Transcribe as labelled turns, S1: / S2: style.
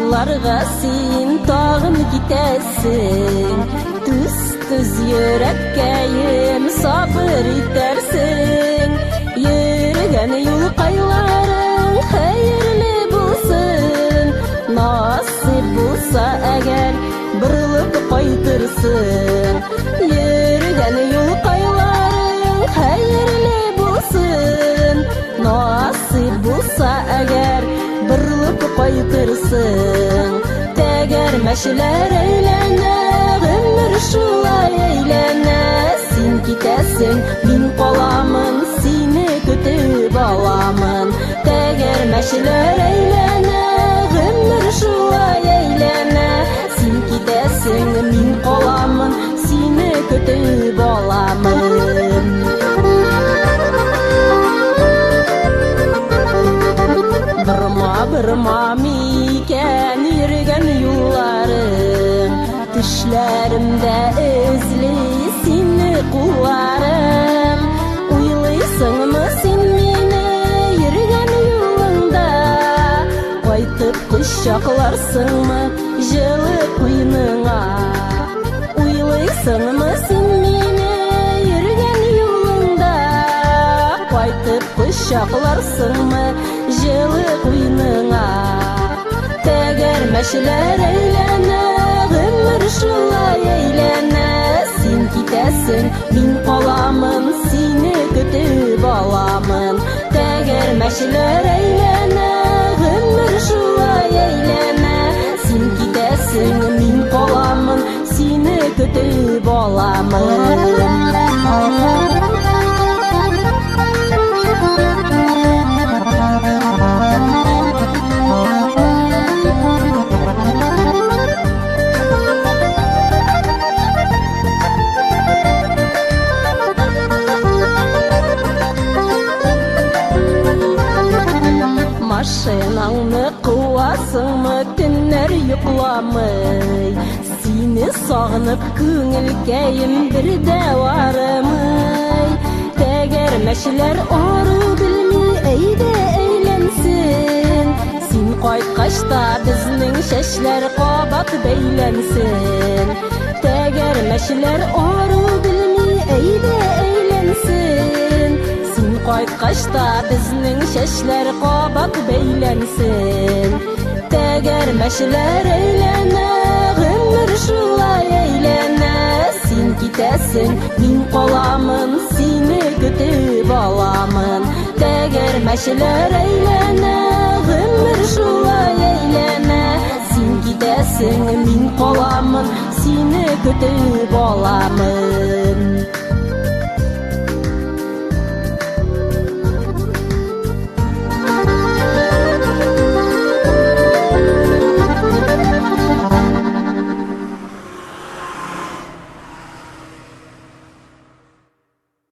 S1: Юлларға син тағын китәсең. Түз-түз йөрәккәем, сабыр итәрсең. Йөрөгән юлҡайларың хәйерле булсын. Насип булса әгәр, боролоп ҡайтырсың. Йөрөгән юлҡайларың хәйерле булсын. Насип булса әгәр, боролоп ҡайтырсың. Тәгәрмәчләр әйләнә, ғүмер шулай әйләнә. Син китәсең, мин ҡаламын, сине көтөп аламын. Тәгәрмәчләр әйләнә, ғүмер шулай әйләнә. Син китәсең, мин ҡаламын, сине көтөп аламын. Борма, борма микән йөрөгән юлларың? Төшләремдә эзли сине ҡулларым. Уйлайсыңмы син мине йөрөгән юлыңда? Ҡайтып ҡосаҡларсыңмы йылы ҡуйыныңа? Уйлайсыңмы син мине йөрөгән юлыңда? Ҡайтып ҡосаҡларсыңмы йылы ҡуйыныңа? Тәгәрмәчләр әйләнә, ғүмер шулай әйләнә. Син китәсең, мин ҡаламын, сине көтөп аламын. Тәгәрмәчләр әйләнә, ғүмер шулай әйләнә. Син китәсең, мин ҡаламын, сине көтөп аламын. Машинаңны ҡыуасыңмы, төннәр йоҡламай? Сине сағынып күңелкәйем бер ҙә арымай. Тәгәрмәчләр арыу белмәй, әйҙә әйләнсен. Син ҡайтҡас та беҙҙең сәстәр ҡабат бәйләнсен. Тәгәрмәчләр арыу белмәй, әйҙә әйләнсен. Син ҡайтҡас та беҙҙең сәстәр ҡабат бәйләнсен. Тәгәрмәчләр әйләнә, ғүмер шулай әйләнә. Син китәсең, мин ҡаламын, сине көтөп аламын. Тәгәрмәчләр әйләнә, ғүмер шулай әйләнә. Син китәсең, мин ҡаламын, сине көтөп аламын.